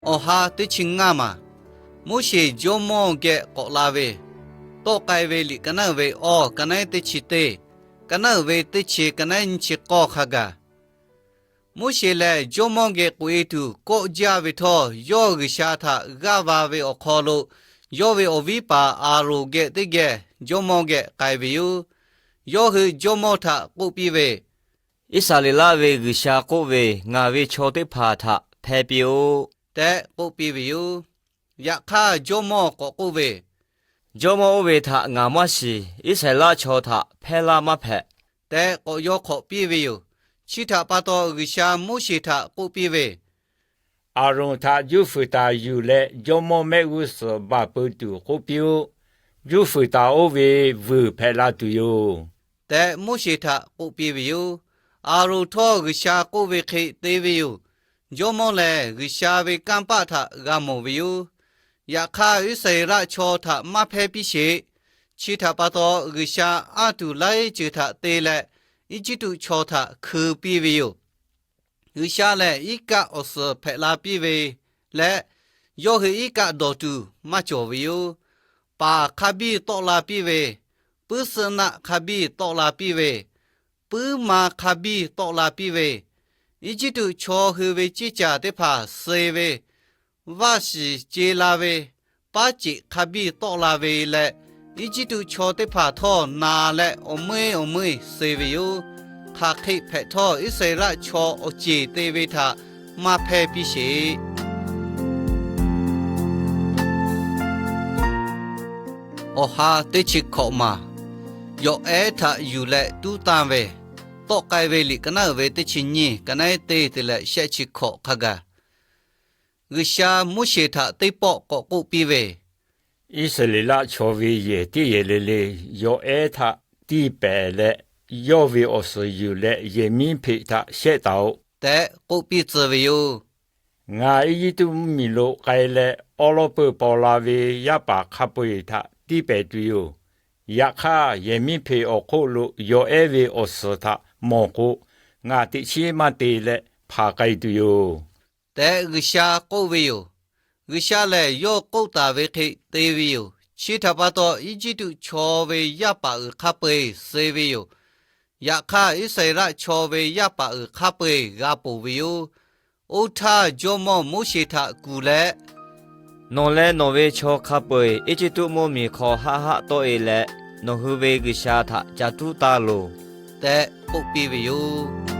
Awˬ ha teˇ chi ngaˇ maˬ, Moˉseˍ jawˇmawˇ geh k'awꞈ la ve, tawˆ k'ai ve liꞈ ka naˉ uiˍ ve awˇ, ka naˉ teˇ chi teˇ, ka naˉ uiˍ ve teˇ chi, ka naˉ nyiˇ chi k'awˇ hk'a gaˬ. Moˉseˍ lehˬ, jawˇmawˇ geh k'oꞈ e tuˬ kawˆ jaˇ ve htawˇ, yawˇ G'uiˬsha htaꞈ g'aˇ va ve awˬ hk'aw lo, yawˇ ve awˬ viˉ paˍ Aˍronˍ geh teˇ geh jawˇmawˇ geh k'ai ve yoˬ. Yawˇ hui jawˇmawˇ htaꞈ k'oˆ piˇ ve, Iˉsaˍreˍlaˆ ve G'uiˬsha k'oˆ ve, Ngaˬ ve chaw teˇ hpaˍ htaꞈ hpehˇ piˇ-oˆ tehꞈ k'oˆ piˇ ve yoˬ. Yaꞈ hk'aˇ, jawˇmawˇ k'awꞈ k'oˆ ve, Jawˇmawˇ oˇ ve htaꞈ ngaˬ maˇ shiˍ. Iˉsaˍreˍlaˆ chaw htaꞈ hpehˇ laˇ maˇ hpehꞈ tehꞈ k'awꞈ yaw hk'awꞈ piˇ ve yoˬ. Chi htaꞈ pa taw, G'uiˬsha Moˉseˍ htaꞈ k'oˆ piˇ ve, Aˍronˍ htaꞈ juˇ fuiˍ taˍ yuˬ leh, jawˇmawˇ mehˆ g'uˇ suhˍ baˬ peu tuˬ k'oˆ piˇ-oˆ. Juˇ fuiˍ taˍ oˇ ve vuiˬ hpehꞈ la tuˬ yoˬ tehꞈ, Moˉseˍ htaꞈ k'oˆ piˇ ve yoˬ. Aˍronˍ htawˇ G'uiˬsha k'oˆ ve hk'e te ve yoˬ. Jawˇmawˇ lehˬ, G'uiˬsha ve kanˇ paˆ htaꞈ g'a mawˬ ve yoˬ. Yaꞈ hk'aˇ, Iˉsaˍreˍlaˆ chaw htaꞈ maˇ hpehˇ piˇ sheˍ. Chi htaꞈ pa taw, G'uiˬsha anˇ tuˬ laiˉ ceuˬ htaꞈ te leh, Eˇjiˇtuꞈ chaw htaꞈ hkui piˇ ve yoˬ. G'uiˬsha lehˬ, iˉ kaˆ awˬ suhˍ hpehꞈ la piˇ ve leh, yawˇ hui iˉ kaˆ dawˬ tuˬ maˇ cawˬ ve yoˬ. Paˍ hk'a biˇ tawˆ la piˇ ve, puiˉ suhˆ naˆ hk'a biˇ tawˆ la piˇ ve, puiˉ ma hk'a biˇ tawˆ la piˇ ve, Eˇjiˇtuꞈ chaw hui ve ceˇ caˬ teˇ hpaˍ suh ve, vaˇ shiˍ ce la ve, paˉ ceꞈ hk'a biˇ tawˆ la ve leh, Eˇjiˇtuꞈ chaw teˇ hpaˍ htawˇ naˬ leh awˬ meuˇ awˬ meuˇ suh ve yoˬ. Hk'aˬ hk'e hpehꞈ htawˇ, Iˉsaˍreˍlaˆ chaw awˬ ceˬ te ve htaꞈ maˇ hpehˇ piˇ sheˍ. Awˬ ha teˇ chi hkawꞈ maˬ, yawˬ ehˉ htaꞈ yuˬ leh tuˉ tanˇ ve, tawˆ k'ai ve liꞈ ka naˉ uiˍ ve teˇ chi nyiˇ, ka naˉ teˇ te leh shehˆ chi hkawꞈ hk'a gaˬ. G'uiˬsha Moˉseˍ htaꞈ teˇ pawˆ k'awꞈ k'oˆ piˇ ve, Iˉsaˍreˍlaˆ chaw ve yehˬ teˇ yehˬ le le yawˬ ehˉ htaꞈ tiˇ pehˍ leh, yawˇ ve awˬ suhˍ yuˬ leh yehˬ miˉ hpeꞈ htaꞈ shehˆ taˍ-oꞈ tehꞈ k'oˆ piˇ tcuh ve yoˬ. Ngaˬ Eˇjiˇtuꞈ mvuhˇmiˬ lo k'ai leh, awˉ lawˉ peuˇ paw la ve yaˇ paˍ hk'a peu-eˬ htaꞈ tiˇ pehˍ tuˬ yoˬ. Yaꞈ hk'aˇ, yehˬ miˉ hpeꞈ awˬ hk'oˆ lo yawˬ ehˉ ve awˬ suhˍ htaꞈ mawˬ k'o, ngaˬ teꞈ chiˉ maˇ te leh hpanˍ k'ai tuˬ yoˬ tehꞈ, G'uiˬsha k'oˆ ve yoˬ. G'uiˬsha lehˬ, yawˇ k'oˆ taˍ ve hk'e te ve yoˬ. Chi htaꞈ pa taw, Eˇjiˇtuꞈ chaw ve yaˇ paˍ uiˍ hk'a peu-eˬ suh ve yoˬ. Yaꞈ hk'aˇ, Iˉsaˍreˍlaˆ chaw ve yaˇ paˍ uiˍ hk'a peu-eˬ g'a ponˬ ve yoˬ. Oˇ htaˇ, jawˇmawˇ Moˉseˍ htaꞈ kuˬ leh, Nawˬ leh nawˬ ve chaw hk'a peu-eˬ Eˇjiˇtuꞈ mvuhˇmiˬ hk'aw haˆ haˆ tawˆ-e leh, nawˬ hui ve G'uiˬsha htaꞈ ca tuˉ tanˇ loˬ tehꞈ k'oˆ piˇ ve yoˬ.